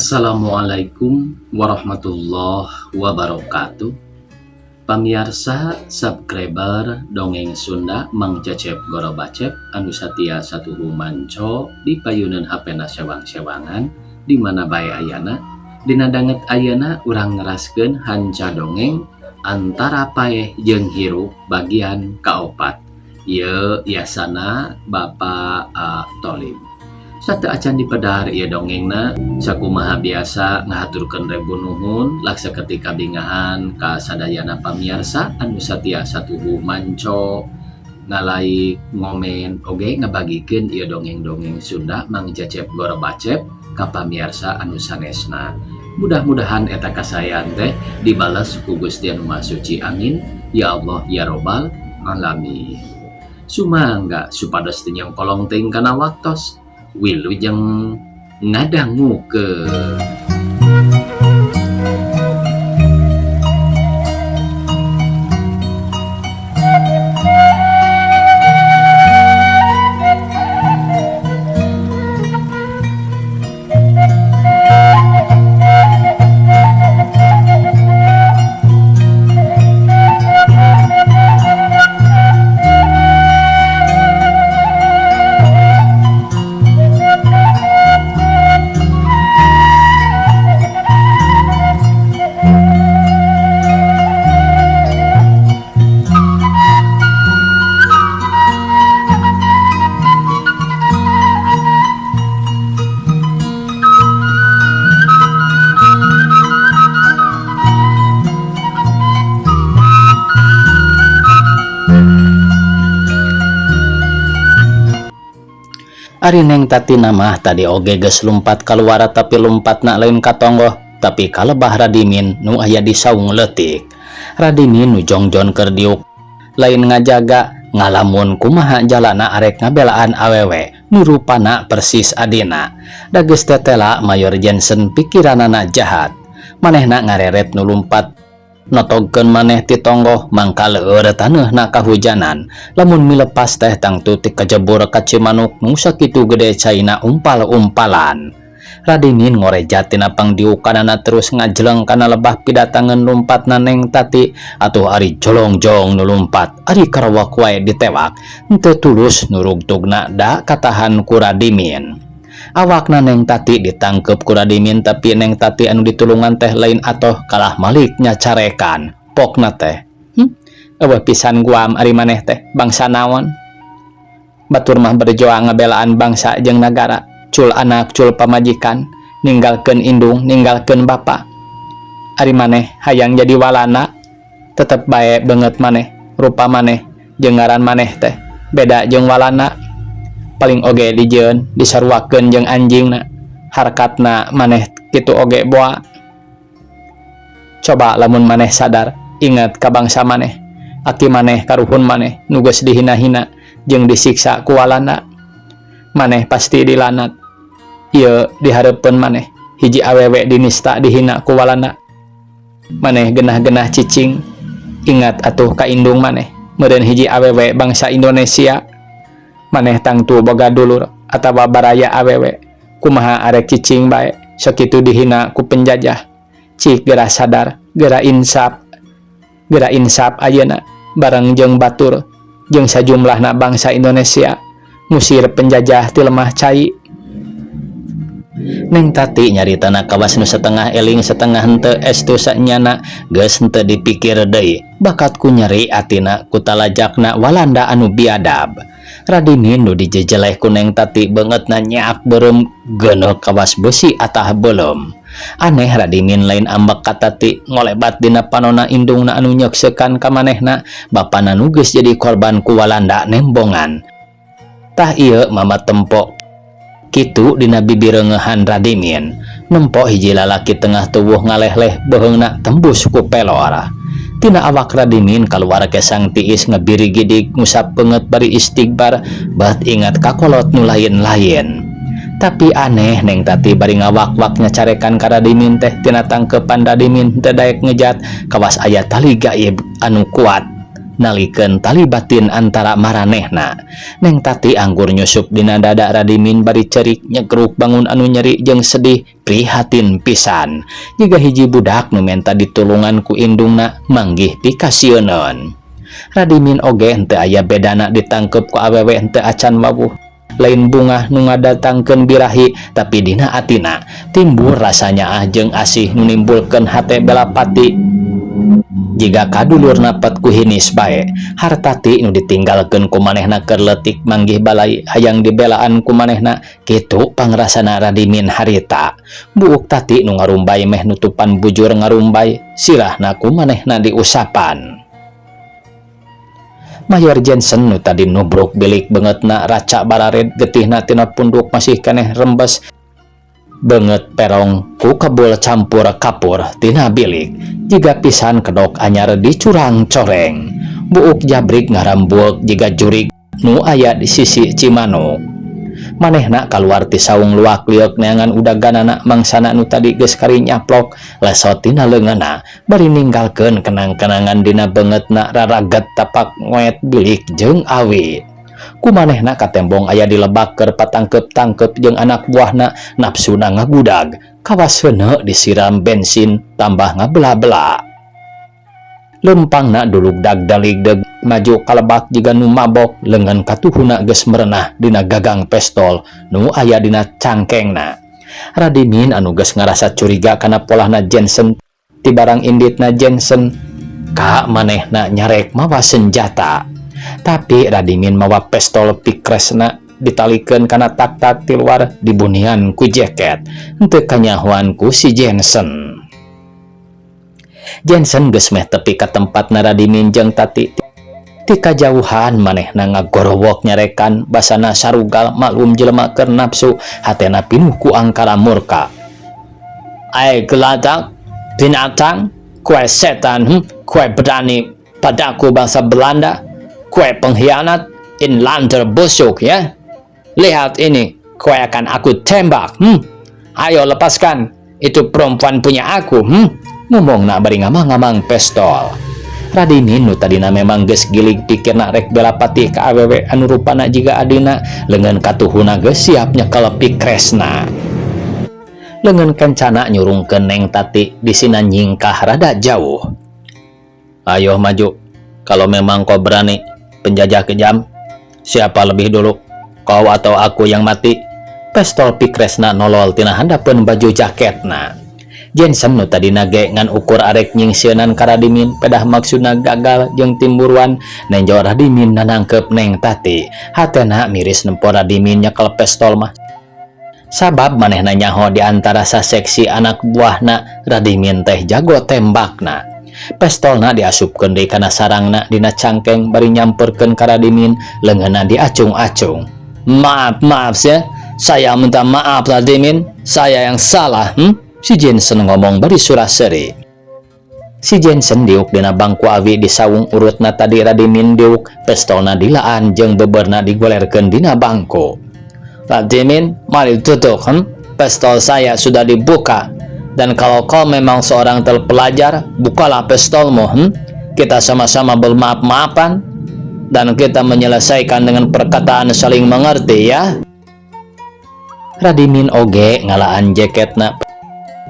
Assalamualaikum warahmatullahi wabarakatuh. Pamiarsa subscriber dongeng Sunda Mang Cecep Gorobacep anu satia satuhu manco di payunan HP na sewang-sewangan di mana bae ayana. Dina danget ayana urang neraskeun hanca dongeng antara paeh jeung hirup bagian kaopat. Ieu yasana Bapak A. Tolib. Sateuacan dipedar ieu dongengna sakumaha biasa ngahaturkeun rebu nuhun laksa ketika bingahan ka sadayana pamiarsa anu satia satuhu manco ngalaik ngomen oge ngabagikeun ieu dongeng-dongeng Sunda Mang Cecep Gorobacep ka pamiarsa anu sanesna. Mudah-mudahan eta kasayan teh dibales ku Gusti Anu Maha Suci, amin ya Allah ya Robbal alamin. Sumangga supados teu nyangkolong teuing kana waktos. Wilujeng ngadangukeun. Ari Neng Tatina mah tadi oge geus lumpat kaluar tapi lumpatna lain ka tonggoh tapi ka lebah Radimin nu aya di saung leutik. Radimin nu jongjon keur diuk lain ngajaga ngalamun kumaha jalana arek ngabelaan awewe nu rupana persis adina. Da geus tetela Mayor Jensen pikiranana jahat. Manehna ngareret nu lumpat notogkeun maneh ti tonggoh mangka leur taneuhna kahujanan. Lamun milepas teh tangtu ti kajebur ka Cimanuk nu sakitu gede caina umpal-umpalan. Radimin ngorejat tina pangdiukanana terus ngajleng kana lebah pidatangeun lumpatna Neng Tati atuh ari jolongjong nu lumpat ari karawak wae ditewak henteu tulus nurugtugna da katahan ku Radimin. Awakna Neng Tati ditangkep ku Radimin tapi Neng Tati anu ditulungan teh lain atoh kalah malik nyacarekan pokna teh. Eueuh pisan guam ari maneh teh bangsa naon. Batur mah berjuang ngabelaan bangsa jeung nagara, cul anak cul pamajikan, ninggalkeun indung ninggalkeun bapa. Ari maneh hayang jadi walana tetep bae beungeut maneh, rupa maneh jeung ngaran maneh teh beda jeung walana. Paling oge dijieun disaruakeun jeung anjingna, harkatna maneh kitu oge boa. Coba lamun maneh sadar ingat ka bangsa maneh, aki maneh karuhun maneh nu geus dihina-hina jeung disiksa ku walana. Maneh pasti dilanat. Ieu dihareupeun maneh hiji awewe dinista dihina ku walana. Maneh genah-genah cicing ingat atuh ka indung maneh meureun hiji awewe bangsa Indonesia. Maneh tangtu boga dulur atawa baraya awewe kumaha arek cicing bae sakitu dihina ku penjajah. Cik geura sadar, geura insaf, geura insaf ayeuna bareng jeung batur jeung sajumlahna bangsa Indonesia ngusir penjajah ti lemah cai. Neng Tati nyaritana kawas nu setengah eling setengah henteu estu sanyana geus henteu dipikir deui bakat ku nyeri atina ku talajakna Walanda anu biadab. Radimin nu dijejeleh ku Neng Tati beungeutna nyaak beureum geuneuh kawas beusi atah beuleum. Aneh Radimin lain ambek ka Tati ngolebat dina panona indungna anu nyeuksekan ka manehna bapana nu geus jadi korban ku Walanda nembongan. Tah ieu mama tempo kitu dina bibireungehan Radimin nempo hiji lalaki tengah tubuh ngaleh-leh beuheungna tembus ku pelor. Tina awak Radimin kaluar kesang tiis ngebiri gidig ngusap beungeut bari istighbar bat ingat kakolot nu lain-lain. Tapi aneh Neng Tati bari ngawak-wak nyacarekan ka Radimin teh tina tangkepan Radimin teu daek ngejat kawas aya tali gaib anu kuat Nalikeun tali batin antara maranehna. Neng Tati anggur nyusup dina dada Radimin bari cerik nyegruk bangun anu nyeri jeung sedih prihatin pisan. Jiga hiji budak nu menta ditulungan ku indungna manggih pikasieuneun. Radimin oge henteu aya bedana ditangkep ku awewe henteu acan wawuh. Lain bungah nu ngadatangkeun birahi, tapi dina atina timbul rasa nyaah jeung asih nu nimbulkeun hate belapati. Jiga kadulurna pet ku hinis bae. Hartati nu ditinggalkeun ku manehna keur leutik manggih balai hayang dibelaan ku manehna, kitu pangrasana Radimin harita. Buuk Tati nu ngarumbay meh nutupan bujur ngarumbay, sirahna ku manehna diusapan. Mayor Jensen nu tadi nubruk bilik beungeutna raca barared, getihna tina punduk masih keneh rembes. Beungeut perong ku kebul campur kapur tina bilik, jiga pisan kedok anyar dicurang coreng. Buuk jabrik ngarambueuk jiga jurig nu aya di sisi Cimanuk. Manehna kaluar ti saung luak lieuk neangan udaganana, mangsana nu tadi geus kari nyaplok lesot tina leungeunna bari ninggalkeun kenang-kenangan dina beungeutna raraget tapak ngoet bilik jeung awi. Ku manehna katembong aya di lebak keur patangkep-tangkep jeung anak buahna, nafsuna ngagudag kawas heuneu disiram bensin tambah ngabela-bela. Lempangna dulug dag daligdeg maju kalebak jiga nu mabok, leungeun katuhuna geus merenah dina gagang pestol nu aya dina cangkengna. Radimin anu geus ngarasa curiga kana polahna Jensen ti barang inditna Jensen ka manehna nyarek mawa senjata. Tapi Radimin mawa pestol Vickers-na ditalikeun kana tak-tak ti luar dibunian ku jaket, henteu kanyahoan ku si Jensen. Jensen geus meh tepi ka tempatna Radimin jeung Tati. Ti kajauhan manehna ngagorowok nyarekan, basana sarugal, maklum jelema keur nafsu, hatena pinuh ku angkara murka. Ai geladak, binatang, kowe setan, Kowe berani padaku bangsa Belanda, kowe pengkhianat, inlander busuk ya. Lihat ini, kowe akan aku tembak. Ayo lepaskan, itu perempuan punya aku. Ngomongna bari ngamang-ngamang pestol. Radimin nu tadina memang geus gilig pikirna rek bela patih ka awewe anu rupana jiga adina, leungeun katuhuna geus siap nyekel Vickers-na. Leungeun kencana nyurungkeun Neng Tati disina nyingkah rada jauh. "Ayo maju, kalau memang kau berani, penjajah kejam. Siapa lebih dulu, kau atau aku yang mati?" Pestol Vickers-na nolol tina handapeun baju jaketna. Jensen nu tadina ge ngan ukur arek nyingsieunan ka Radimin, pedah maksudna gagal jeung timburuan nenjo Radimin nanangkep Neng Tati. Hatena miris nempo Radimin nyekel pestol mah. Sabab manehna nyaho di antara saseksi anak buahna, Radimin teh jago tembakna. Pestolna diasupkeun deui kana sarangna dina cangkeng bari nyamperkeun ka Radimin, leungeunna diacung-acung. Maaf, maaf ya. Saya minta maaf, Radimin. Saya yang salah. Si Jensen ngomong bari sura-seuri. Si Jensen diuk dina bangku awi di saung urutna tadi Radimin diuk, pestolna dilaan jeung beberna digolerkeun dina bangku. Radimin, mari duduk. Pistol saya sudah dibuka. Dan kalau kau memang seorang terpelajar, bukalah pistolmu. Kita sama-sama bermaaf-maafan dan kita menyelesaikan dengan perkataan saling mengerti ya. Radimin oge ngalaan jaketna,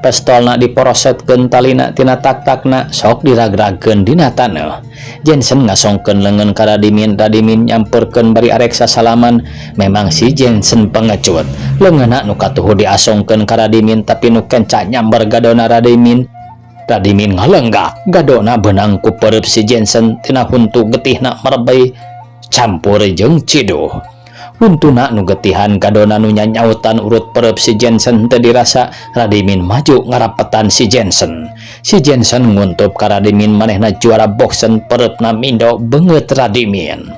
pestolna diporosetkeun talina tina tak-takna sok diragragkeun dina taneuh. Jensen ngasongkeun leungeun ka Radimin, Radimin nyamperkeun bari arek sasalaman. Memang si Jensen pengecut. Leungeunna nu katuhu diasongkeun ka Radimin, tapi nu kenca nyamber gadona Radimin. Radimin ngalenggak, gadona beunang ku pereup si Jensen tina huntu getihna merebey campur jeung ciduh. Huntuna nu getihan, gadona nu nyanyautan urut pereup si Jensen teu dirasa. Radimin maju ngarapetan si Jensen. Si Jensen nguntup ka Radimin, manehna juara boxen, pereupna mindo beungeut Radimin.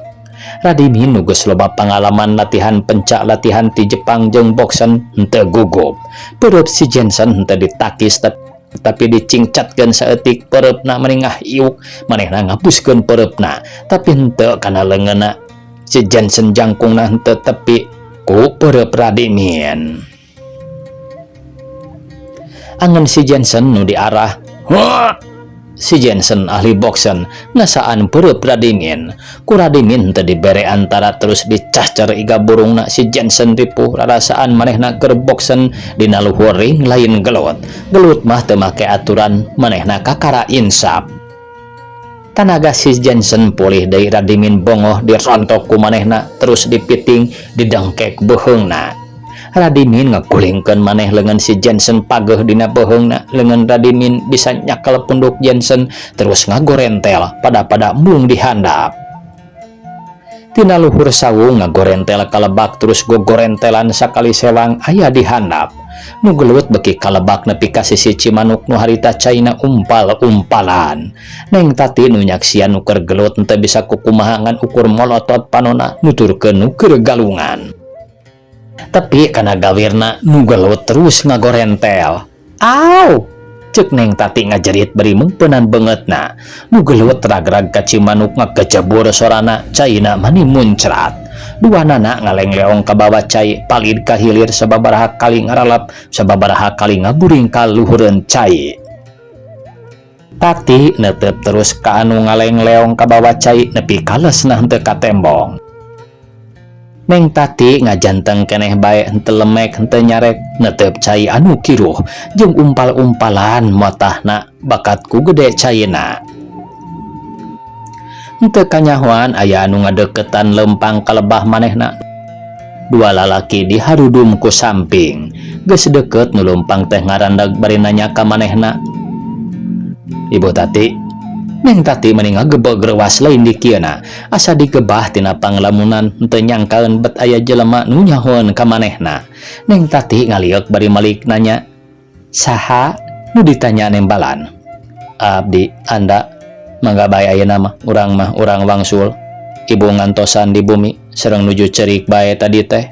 Radimin nu geus loba pangalaman latihan pencak, latihan ti Jepang jeung boxen, henteu gugup. Pereup si Jensen henteu ditakis, tapi dicingcatkeun saeutik, pereupna meningah iuk, manehna ngapuskeun pereupna tapi henteu kana leungeunna. Si Jensen jangkungna henteu tepi ku pereup Radimin. Angen si Jensen nu diarah. Wah! Si Jensen ahli boksen ngasaan peureub Radimin. Ku Radimin teu dibere antara, terus dicascer iga burungna. Si Jensen ripuh rarasaan manehna keur boksen dina luhur ring, lain gelut. Gelut mah teu make aturan, manehna kakara insap. Tanaga si Jensen pulih deui, Radimin bongoh dirontok ku manehna, terus dipiting, didengkek beuheungna. Radimin ngagulingkeun maneh, leungeun si Jensen pageuh dina beuheungna. Leungeun Radimin bisa nyakel punduk Jensen, terus ngagorentel pada-pada embung di handap. Tina luhur saung ngagorentel ka lebak, terus gogorentelan sakali sewang aya di handap. Nu gelut beki kalebak nepi ka sisi Cimanuk nu harita caina umpal-umpalan. Neng Tati nu nyaksian nu keur gelut henteu bisa kukumaha ngan ukur molotot panona nuturkeun nu keur galungan. Tapi kana gawirna nu gelut terus ngagorentel. "Au!" cek Neng Tati ngajerit bari meungpeunan beungeutna. Nu gelut ragrag ka Cimanuk, ngagejebur sorana, caina mani muncrat. Duanana ngalengleong ka bawa cai, palid ka hilir, sababaraha kali ngaralap, sababaraha kali ngaguring ka luhureun cai. Tati netep terus ka anu ngalengleong ka bawa cai nepi kalesna henteu katembong. Neng Tati ngajanteng keneh bae, henteu lemek, henteu nyarek, netep cai anu kiruh jeung umpal-umpalan motahna bakat ku gede caina. Henteu kanyahoan aya anu ngadeukeutan lempang ka lebah manehna. Dua lalaki diharudum ku samping. Geus deukeut, nu lempang teh ngarandag bari nanya ka manehna, "Ibu Tati?" Neng Tati meni ngagebeg reuwas lain dikieuna. Asa digebah tina panglamunan, henteu nyangkaeun bet aya jelema nu nyahoeun ka manehna. Neng Tati ngalieuk bari malik nanya, "Saha?" Nu ditanya nembalan, "Abdi Anda, mangga bae ayeuna mah, urang mah urang wangsul. Ibu ngantosan di bumi sareng nuju cerik bae tadi teh."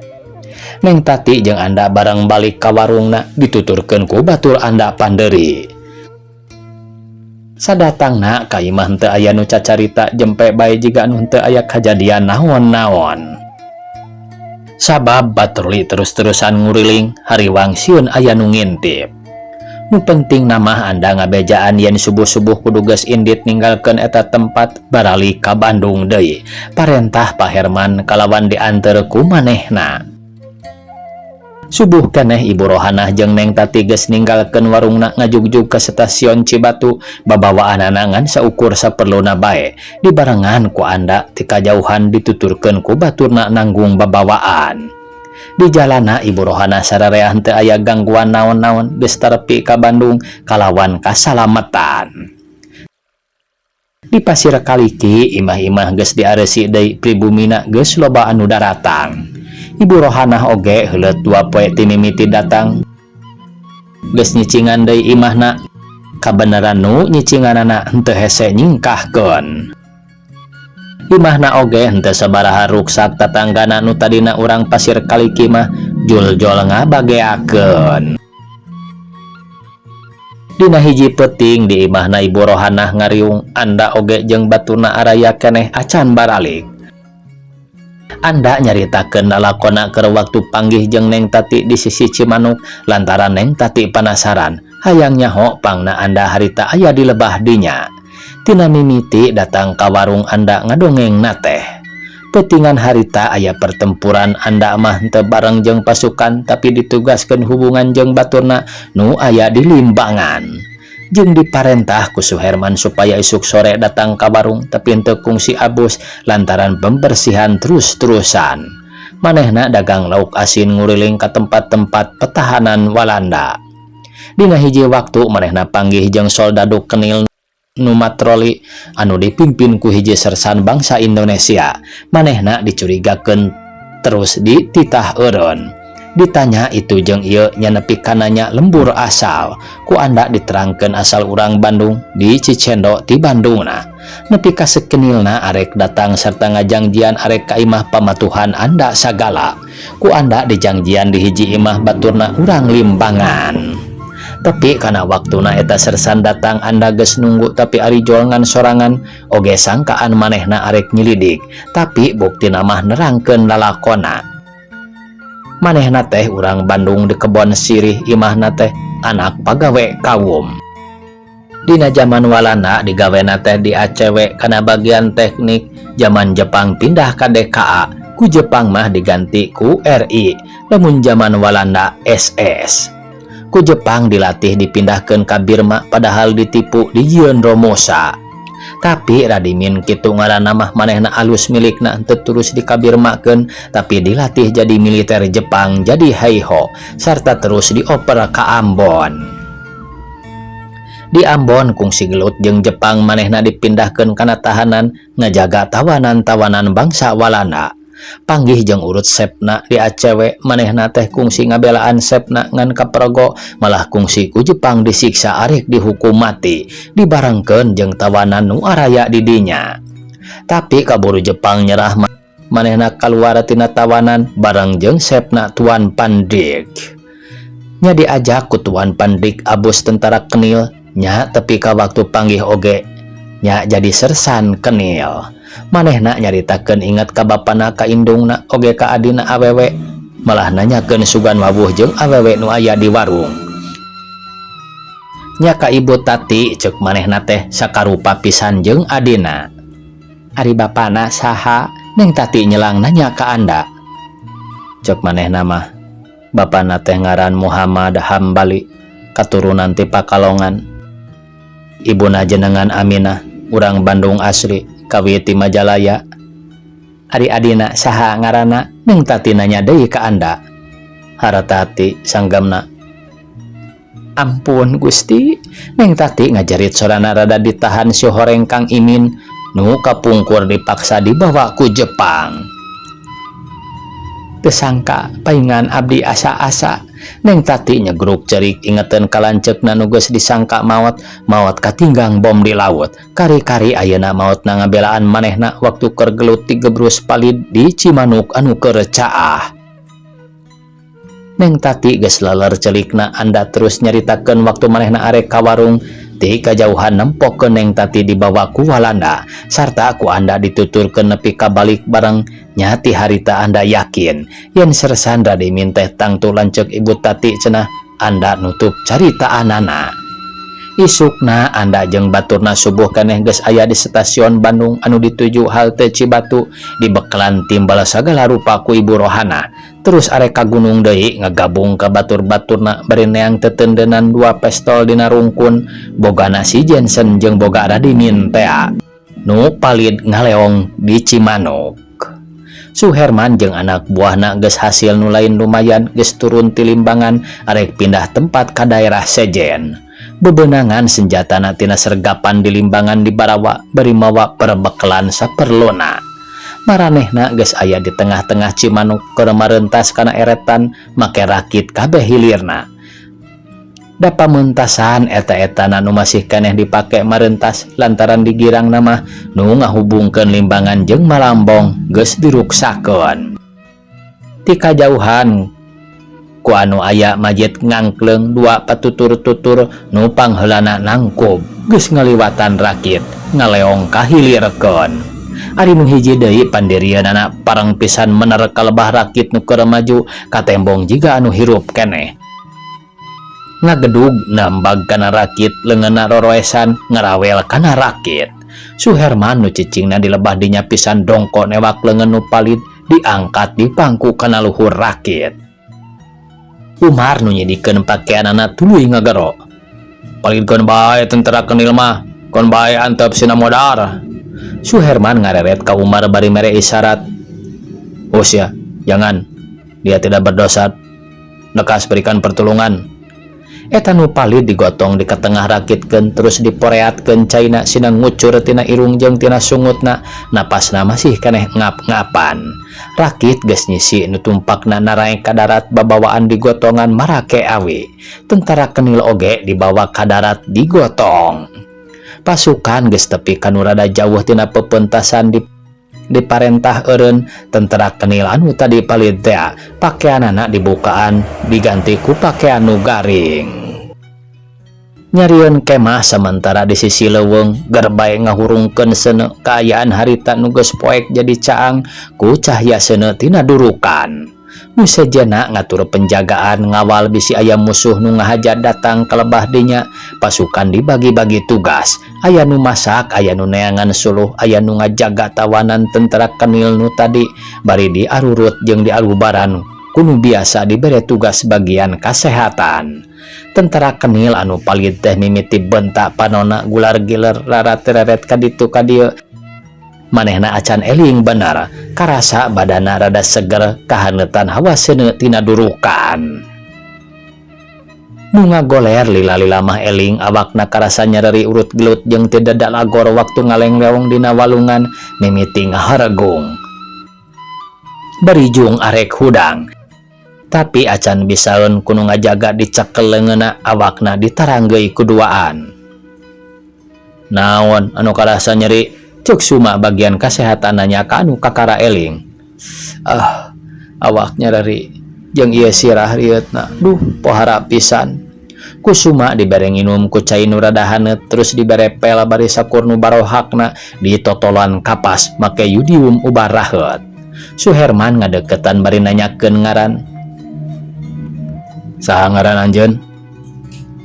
Neng Tati jeung Anda bareng balik ka warungna, dituturkeun ku batur Anda panderi. Sadatangna ka imah henteu aya nu cacarita, jempe bae jiga nu henteu aya kajadian naon-naon. Sabab patroli terus-terusan nguriling, hariwang sieun aya nu ngintip. Nu penting mah Anda ngabejaan yen subuh-subuh kudu geus indit ninggalkeun eta tempat, baralik ka Bandung deui. Parentah Pak Herman kalawan dianteur ku manehna. Subuh keneh Ibu Rohanah jeung Neng Tati geus ninggalkeun warungna, ngajugjug ka stasiun Cibatu, babawaanana ngan saukur saperluna bae, dibarengan ku Anda ti kajauhan, dituturkeun ku baturna nanggung babawaan. Di jalana Ibu Rohana sararea henteu aya gangguan naon-naon, geus tarepi ka Bandung kalawan kasalamatan. Di Pasir Kaliki imah-imah geus diareusi deui, pribumina geus loba anu daratang. Ibu Rohanah oge heuleut 2 poe ti mimiti datang geus nyicingan deui imahna. Kabeneran nu nyicinganana henteu hese nyingkahkeun. Imahna oge henteu sabaraha ruksak, tatanggana nu tadina urang Pasir Kaliki mah jul-jol ngabageakeun. Dina hiji peuting di imahna Ibu Rohanah ngariung, Anda oge jeung baturna araya keneh acan baralik. Anda nyaritakeun lalakona keur waktu panggih jeung Neng Tati di sisi Cimanuk, lantaran Neng Tati panasaran hayang nyaho pangna Anda harita aya di lebah dinya. Tina mimiti datang ka warung Anda ngadongeng na teh. Peutingan harita aya pertempuran, Anda mah henteu bareng jeung pasukan, tapi ditugaskeun hubungan jeung baturna nu aya di Limbangan. Jeung diparentah ku Suherman supaya isuk sore datang ka warung, tapi henteu kungsi abus lantaran pembersihan terus-terusan. Manehna dagang lauk asin nguriling ka tempat-tempat pertahanan Walanda. Dina hiji waktu manehna panggih jeung soldadu kenil nu matroli anu dipimpin ku hiji sersan bangsa Indonesia. Manehna dicurigakeun, terus dititah eureun. Ditanya itu jeung ieu nya nepi ka nanya lembur asal. Ku Anda diterangkeun asal urang Bandung, di Cicendo ti Bandungna. Nepi ka sekenilna arek datang serta ngajangjian arek ka imah pamatuhan Anda sagala. Ku Anda dijangjian di hiji imah baturna urang Limbangan. Tapi karena waktuna eta sersan datang Anda geus nunggu, tapi ari jol ngan sorangan oge, sangkaan manehna arek nyelidik, tapi buktina mah nerangkeun lalakona. Manehna teh urang Bandung, di Kebon Sirih imahna teh, anak pagawe kawum. Dina jaman Walanda digawena teh di ACW kana bagian teknik. Jaman Jepang pindah ka DKA, ku Jepang mah diganti ku RI, lamun jaman Walanda SS. Ku Jepang dilatih dipindahkeun ka Birma, padahal ditipu dijieun Romosa. Tapi Radimin kitu ngaranna mah, manehna alus milikna, henteu terus dikabirmakeun, tapi dilatih jadi militer Jepang, jadi Heiho, sarta terus dioper ka Ambon. Di Ambon kungsi gelut jeung Jepang, manehna dipindahkeun kana tahanan, ngajaga tawanan-tawanan bangsa Walanda. Panggih jeung urut sepna di ACW, manehna teh kungsi ngabelaan sepna ngan kapergo, malah kungsi ku Jepang disiksa arek dihukum mati, dibarengkeun jeung tawanan nu araya di dinya. Tapi kaburu Jepang nyerah, manehna kaluar tina tawanan bareng jeung sepna, Tuan Pandik. Nya diajak ku Tuan Pandik abus tentara KNIL nya, tepi ka waktu panggih oge nya jadi sersan KNIL. Manehna nyaritakeun ingat ka bapana, ka indungna, oge ka adina awewe, malah nanyakeun sugan wawuh jeung awewe nu aya di warung. Nya ka Ibu Tati, cek manehna teh sakarupa pisan jeung adina. "Ari bapana saha?" Neng Tati nyelang nanya ka Anda. Cek manehna mah, bapana teh ngaran Muhammad Hambali, katurunan ti Pakalongan. Ibuna jenengan Aminah, urang Bandung asli, kawit ti Majalaya. "Ari adina saha ngaranna?" Neng Tati nanya deui ka Anda. Haratati sanggamna. "Ampun Gusti," Neng Tati ngajerit, sorana rada ditahan si horeng Kang Imin nu kapungkur dipaksa dibawa ku Jepang. "Teu sangka paingan abdi asa-asa," Neng Tati nyegruk cerik ingeteun ka lanceukna nu geus disangka maot, maot katinggang bom di laut. Kari-kari ayeuna maotna ngabelaan manehna waktu keur gelut digebrus palid di Cimanuk anu keur caah. Neng Tati geus leler celikna. Anda terus nyaritakeun waktu manehna arek ka warung, ti kajauhan nempokeun Neng Tati dibawa ku Walanda, sarta ku Anda dituturkeun nepi ka balik bareng. Nya ti harita Anda yakin yen Sersan Radimin teh tangtu lanceuk Ibu Tati cenah. Anda nutup caritaanana. Isukna Anda jeung baturna subuh keneh geus aya di stasiun Bandung anu dituju halte Cibatu, dibekalan timbal sagala rupa ku Ibu Rohana. Terus arek ka gunung deui ngagabung ka batur-baturna bari neang tetendenan dua pestol dina rungkun, bogana si Jensen jeung boga Radimin tea nu palid ngaleong di Cimanuk. Suherman jeung anak buahna geus hasil nu lain lumayan, geus turun ti Limbangan arek pindah tempat ka daerah Sejen. Bebenangan senjatana tina sergapan di Limbangan di Barawa, bari mawa perbekalan saperluna. Maranehna geus aya di tengah-tengah Cimanuk keur marentas kana eretan make rakit kabeh hilirna. Da pamentasan eta-etana nu masih keneh dipake marentas, lantaran di girang mah nu ngahubungkeun Limbangan jeung Malambong geus diruksakeun. Ti kajauhan ku anu aya majid ngangkleung dua patutur-tutur nu pangheulana nangkub geus ngaliwatan rakit ngaleong kahilirkeun. Ari nu hiji deui pandirianana pareng pisan mener ka lebah rakit nu keur maju, katembong jiga anu hirup keneh. Ngagedug nambag kana rakit, leungeunna roroesan ngarawel kana rakit. Suherman nu cicingna di lebah dinya pisan dongko newak leungeun nu palid, diangkat dipangku kana luhur rakit. Umar nu nyidikeun pakeanana tuluy ngagero. "Palidkeun bae tentara KNIL mah, keun bae antep sina modar." Suherman ngareret ka Umar bari mere isyarat. "Hus ya, jangan. Dia tidak berdosa. Lekas berikan pertolongan." Eta nu palid digotong di ketengah rakitkeun, terus diporeatkeun caina sina ngucur tina irung jeung tina sungutna, napasna masih keneh ngap-ngapan. Rakit geus nyisi, nu tumpakna naraek ka darat babawaan digotongan marake awi. Tentara KNIL oge dibawa ka darat digotong. Pasukan geus tepi ka nu rada jauh tina pepentasan, di diparentah eureun. Tentara KNIL anu tadi palid tea pakeanana dibukaan, diganti ku pakean nu garing. Nyarieun kemah sementara di sisi leuweung, gerbay ngahurungkeun seuneu. Kaayaan harita nu geus poek jadi caang ku cahya seuneu tina durukan. Nu sejenna ngatur penjagaan ngawal bisi aya musuh nu ngahaja datang ka lebah dinya. Pasukan dibagi-bagi tugas, aya nu masak, aya nu neangan suluh, aya nu ngajaga tawanan tentara KNIL nu tadi bari diarurut jeung diarubaran ku nu biasa dibere tugas bagian kasehatan. Tentara KNIL anu palid teh mimiti bentak panona gular giler rarat-reret ka ditu ka dieu. Manehna acan eling bener, karasa badana rada seger kahaneutan hawa seuneu tina durukan. Nu ngagoler lila-lila mah eling awakna karasa nyereri urut gelut jeung teu dadalagor waktu ngalengleong dina walungan mimiti ngaharegung. Barijung arek hudang. Tapi acan bisaeun ku nu ngajaga dicekel leungeunna awakna ditaranggeuy ku duaan. Naon anu karasa nyeri? Cek Suma bagian kasehatan nanya ka anu kakara eling. Ah, awak nyereri jeung ieu sirah rieutna. Duh, pohara pisan. Ku Suma dibere nginum ku cai nu rada haneut terus dibere pel bari sakur nu barohakna ditotolan kapas make yudium ubar raheut. Suherman ngadeukeutan bari nanyakeun ngaran. Saha ngaran anjeun?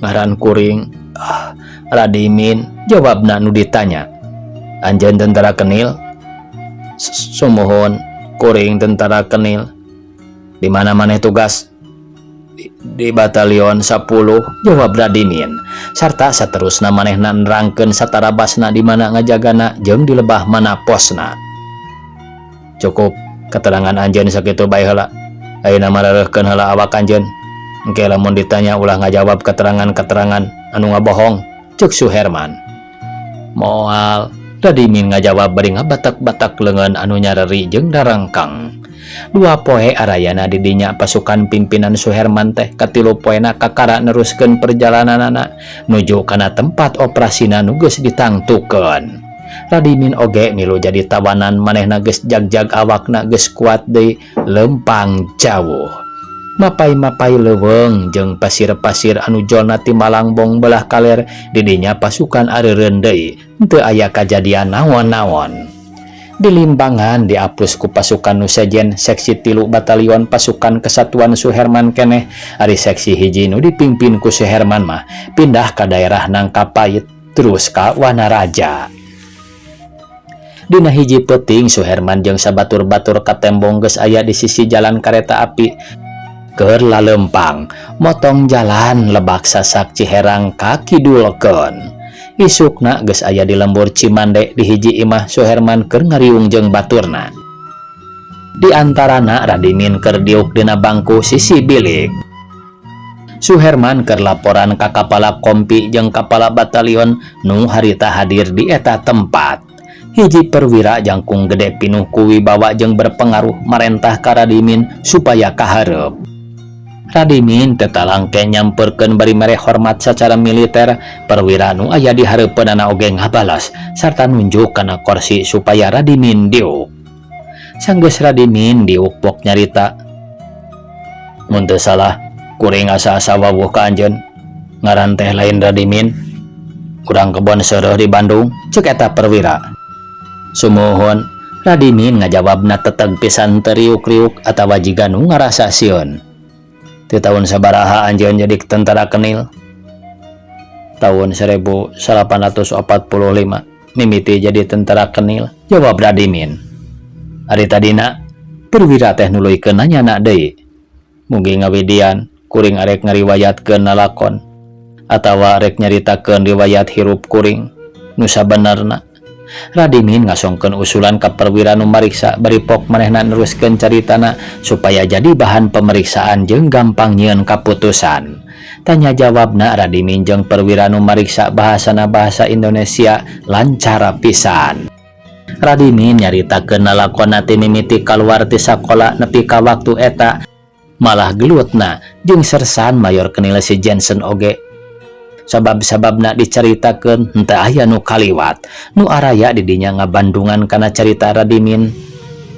Ngaran kuring. Ah, Radimin, jawabna nu ditanya. Anjeun tentara KNIL? Sumuhun, kuring tentara KNIL. Di mana maneh tugas? Di batalion 10, jawab Radimin. Sarta saterusna manehna nerangkeun satarabasna di mana ngajagana jeung di lebah mana posna. Cukup keterangan anjeun sakitu bae heula. Ayeuna mah rerehkeun heula awak anjeun. Engke lamun ditanya ulah ngajawab keterangan-keterangan anu ngabohong, cek Suherman. Moal, Radimin ngajawab bari ngabatak-batak leungeun anu nyareri jeung darangkang. Dua poe arayana di dinya pasukan pimpinan Suherman teh katilu poena kakara neruskeun perjalananana nuju kana tempat operasina nu geus ditangtukeun. Radimin oge milu jadi tawanan manehna geus jagjag awakna geus kuat deui lempang jauh. Mapay-mapay leuweung jeung pasir-pasir anu jolna ti Malangbong belah kaler didinya pasukan areureun deui teu aya kajadian naon-naon. Di Limbangan diapus ku pasukan nu sejen seksi 3 batalion pasukan kesatuan Suherman keneh ari seksi 1 nu dipimpin ku Suherman mah pindah ka daerah Nangkapait terus ka Wanaraja. Dina hiji peuting Suherman jeung sabatur-batur katembong geus aya di sisi jalan kareta api keur lalempang motong jalan Lebak Sasak Ciherang ka kidulkeun. Isukna geus aya di lembur Cimande di hiji imah Suherman keur ngariung jeung baturna. Di antarana Radimin keur diuk dina bangku sisi bilik. Suherman keur laporan ka kapala kompi jeung kapala batalion nu harita hadir di eta tempat. Hiji perwira jangkung gede pinuh ku wibawa jeung berpengaruh marentah ka Radimin supaya kahareup. Radimin tetalangke nyamperkeun bari mere hormat secara militer, perwira nu aya di hareupeunana oge ngabalas sarta nunjuk kana kursi supaya Radimin diuk. Sanggeus Radimin diuk pok nyarita. Mun teu salah, kuring asa-asa wawuh ka anjeun. Ngaran teh lain Radimin. Urang Kebon Seureuh di Bandung, cek eta perwira. Sumuhun, Radimin ngajawabna teteg pisan teu riuk-riuk atawa jiga nu ngarasa sieun. Ti tahun sabaraha anjeun jadi tentara KNIL? Tahun 1845 mimiti jadi tentara KNIL, jawab Radimin. Ari tadina, perwira teh nuluykeun nanyana deui. Mugi ngawidian kuring arek ngariwayatkeun nalakon atawa arek nyaritakeun riwayat hirup kuring nu sabenerna. Radimin ngasongkeun usulan ka perwira nu mariksa bari pok manehna neruskeun caritana supaya jadi bahan pemeriksaan jeung gampang nyieun kaputusan. Tanya jawabna Radimin jeung perwira nu mariksa bahasana bahasa Indonesia lancar pisan. Radimin nyaritakeun lalakonna ti mimiti kaluar ti sakola nepi ka waktu eta malah gelutna jeung sersan mayor KNIL si Jensen oge. Sabab-sababna dicaritakeun henteu aya nu kaliwat. Nu araya di dinya ngabandungan kana carita Radimin.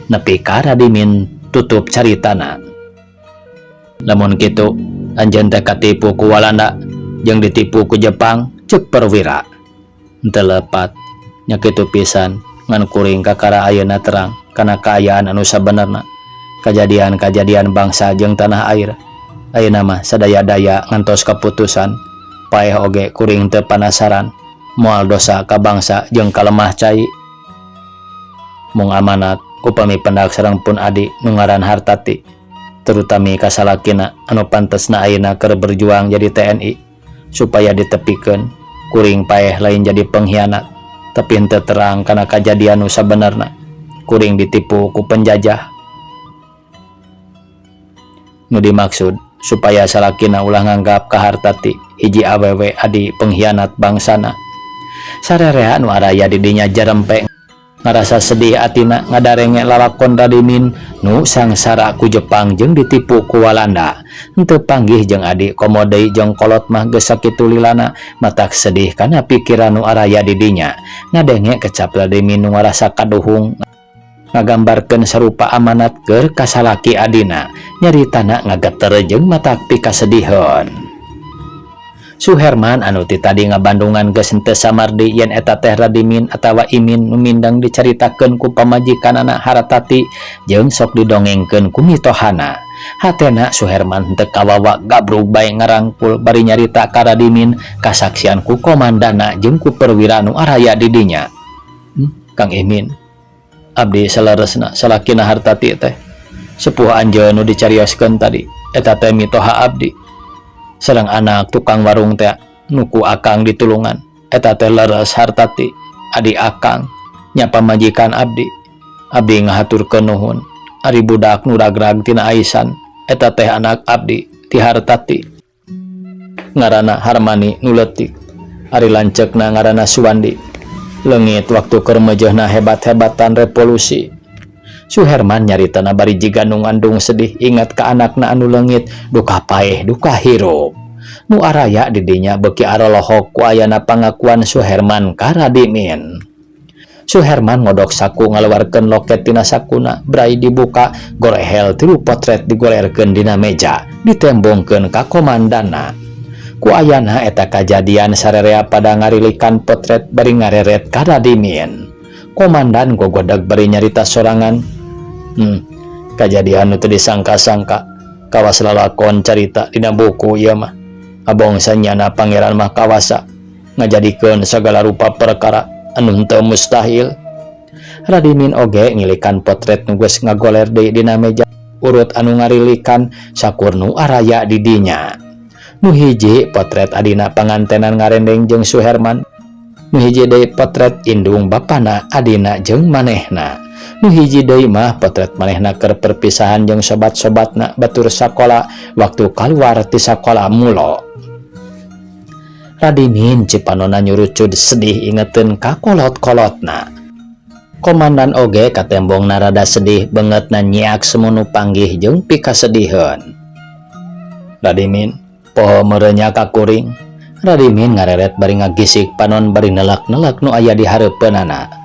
Nepi ka Radimin tutup caritana. Lamun kitu anjeun teh katipu ku Walanda jeung ditipu ku Jepang, cek perwira. Henteu lepat nya kitu pisan ngan kuring kakara ayeuna terang kana kaayaan anu sabenerna. Kajadian-kajadian bangsa jeung tanah air. Ayeuna mah sadaya-daya ngantos kaputusan. Paeh oge kuring teu panasaran. Moal dosa ka bangsa jeung ka lemah cai. Mung amanat upami pendak sareng pun adi nu ngaran Hartati. Terutami ka salakina anu pantesna ayeuna keur berjuang jadi TNI supaya ditepikeun kuring paeh lain jadi pengkhianat tapi henteu terang kana kajadian nu sabenerna kuring ditipu ku penjajah nu dimaksud supaya salakina ulah nganggap ka Hartati hiji awewe adi pengkhianat bangsana. Sarerea nu araya di dinya jarempe ngarasa sedih atina ngadarenge lalakon Radimin nu sangsara ku Jepang jeung ditipu ku Walanda. Henteu panggih jeung adi komo deui jeung kolot mah geus sakitu lilana matak sedih kana pikiran nu araya di dinya. Ngadenge kecap Radimin nu ngarasa kaduhung ngagambarkeun sarupa amanat keur ka salaki adina nyaritana ngageter jeung matak pikasediheun. Suherman anu ti tadi ngabandungan geus henteu samardi yen eta teh Radimin atawa Imin nu mindeng dicaritakeun ku pamajikanana Hartati jeung sok didongengkeun ku mitohana. Hatena Suherman henteu kawawa gabrug bae ngarangkul bari nyarita ka Radimin kasaksian ku komandana jeung ku perwira nu araya di dinya. Kang Imin, abdi saleresna salakina Hartati teh sepuh anjeun nu dicarioskeun tadi eta teh mitoha abdi. Sareng anak tukang warung teh nu ku akang ditulungan eta teh leres Hartati adi akang nya pamajikan abdi. Abdi ngahaturkeun nuhun ari budak nu ragrag tina aisan eta teh anak abdi ti Hartati ngaranna Harmani nu leutik ari lanceukna ngaranna Suwandi leungit waktu keur meujeuhna hebat-hebatan revolusi. Suherman nyaritana bari jiga nu ngandung sedih ingat ka anakna anu leungit duka paeh duka hirup. Nu araya di dinya beuki arolohok ku ayana pangakuan Suherman ka Radimin. Suherman ngodok saku ngaluarkeun loket tina sakuna brai dibuka gorehel tilu potret digolerkeun dina meja ditembongkeun ka komandana. Ku ayana eta kajadian sarerea pada ngarilikan potret bari ngareret ka Radimin. Komandan gogodeg bari nyarita sorangan. Kajadian nu teu disangka-sangka kawas lalakon carita dina buku ieu mah. Abong sanyana pangeran mah kawasa ngajadikeun sagala rupa perkara anu henteu mustahil. Radimin oge ngilikan potret nu geus ngagoler deui dina meja urut anu ngarilikan sakur nu araya di dinya. Nu hiji potret adina pangantenan ngarendeng jeung Suherman. Nu hiji deui potret indung bapana adina jeung manehna. Nu hiji deui mah potret manehna keur perpisahan jeung sobat-sobatna batur sakola waktu kaluar ti sakola mulo. Radimin cipanona nyurucud sedih ingeteun ka kolot-kolotna. Komandan oge katembongna rada sedih beungeutna nyiak semunu panggih jeung pikasediheun. Radimin poho meureun ka kuring. Radimin ngareret bari ngagisik panon bari nelak-nelak nu aya di hareupeunana.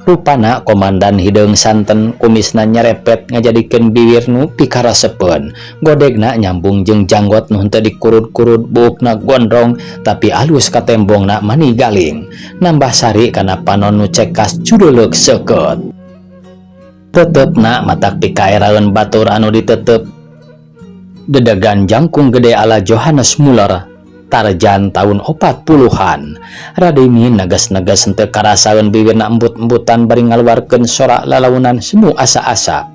Rupana komandan hideung santen kumisna nyerepet ngajadikeun biwir nu pikarasepeun. Godegna nyambung jeung janggot nu henteu dikurud-kurud buukna gondrong tapi alus katembongna mani galing. Nambah sari kana panon nu cekas curuleuk seukeut. Tetepna matak pikaeraeun batur anu ditetep. Dedegan jangkung gede ala Johannes Muller Tarjan tahun 40-an. Radimin neges-neges henteu karasaeun biwirna embut-embutan bari ngaluarkeun sora lalaunan semu asa-asa.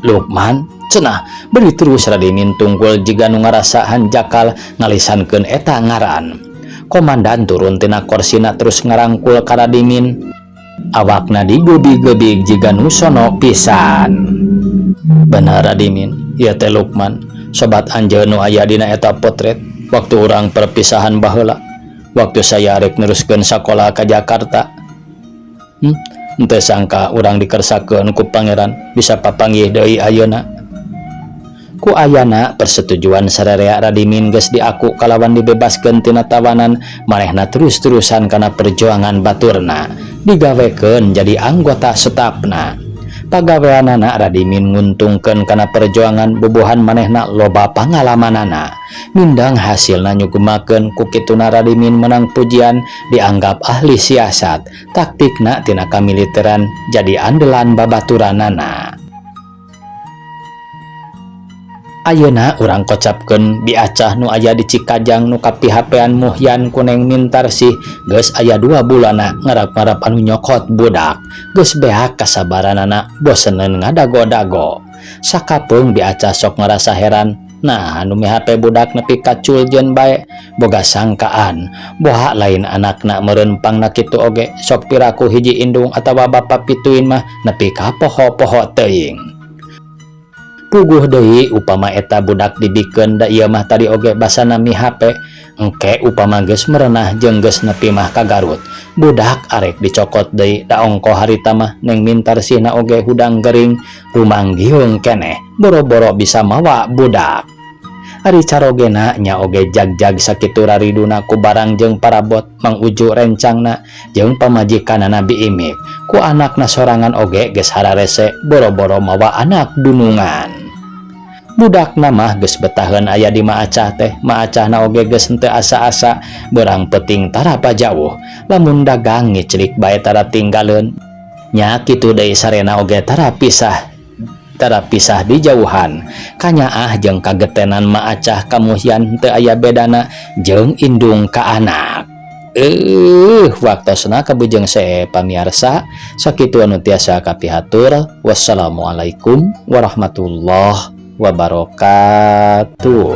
Lukman cenah bari terus Radimin tunggul jiga nu ngarasa hanjakal ngalisankeun eta ngaran. Komandan turun tina korsina terus ngarangkul ka Radimin. Awakna digeubig-geubig jiga nu sono pisan. Bener Radimin, ieu teh Lukman. Sobat anjeun nu aya dina eta potret waktu urang perpisahan baheula waktu saya rek neruskeun sakola ka Jakarta. Henteu sangka urang dikersakeun ku pangeran bisa papanggih deui ayeuna. Ku ayana persetujuan sarerea Radimin geus diaku kalawan dibebaskeun tina tawanan manehna terus-terusan kana perjuangan baturna digawekeun jadi anggota stafna. Pagaweanana Radimin nguntungkeun kana perjuangan bubuhan manehna loba pangalamanana. Mindang hasilna nyugemakeun ku kituna Radimin menang pujian dianggap ahli siasat taktikna tina kamiliteran jadi andelan babaturanana. Ayeuna urang kocapkeun Bi Acah nu aya di Cikajang nu kapihapean Muhyan ku Neng Mintarsih geus aya dua bulanna ngarap-ngarap anu nyokot budak. Geus beak kasabaranana boseneun ngadago-dago. Sakapeung Bi Acah sok ngarasa heran nah anu mihape budak nepi ka culjeun bae boga sangkaan boha lain anakna meureun pangna kitu oge sok piraku hiji indung atawa bapa pituin mah nepi ka poho-poho teuing. Puguh deui upama eta budak dibikeun da ieu mah tadi oge basana mihape engke upama geus merenah jeung geus nepi mah ka Garut budak arek dicokot deui da ongko harita mah Neng Mintarsihna oge hudang gering rumanggiung keneh boro-boro bisa mawa budak. Ari carogena nya oge jag-jag sakitu rariduna ku barang jeung parabot Mang Uju rencangna jeung pamajikanana Bi Imik ku anakna sorangan oge geus hararese boro-boro mawa anak dunungan. Budakna mah geus betaheun aya di Ma Acah teh. Ma Acahna oge geus henteu asa-asa beurang peuting tara jauh lamun dagang ngiclik bae tara tinggaleun nya kitu deui sarena oge tara pisah di jauhan. Kanyaah jeung kagetenan Ma Acah ka Muhyan teu aya bedana jeung indung ka anak. Waktosna kabujeng se pamiarsa sakitu anu tiasa kapihatur. Wassalamualaikum warahmatullahi wabarakatuh.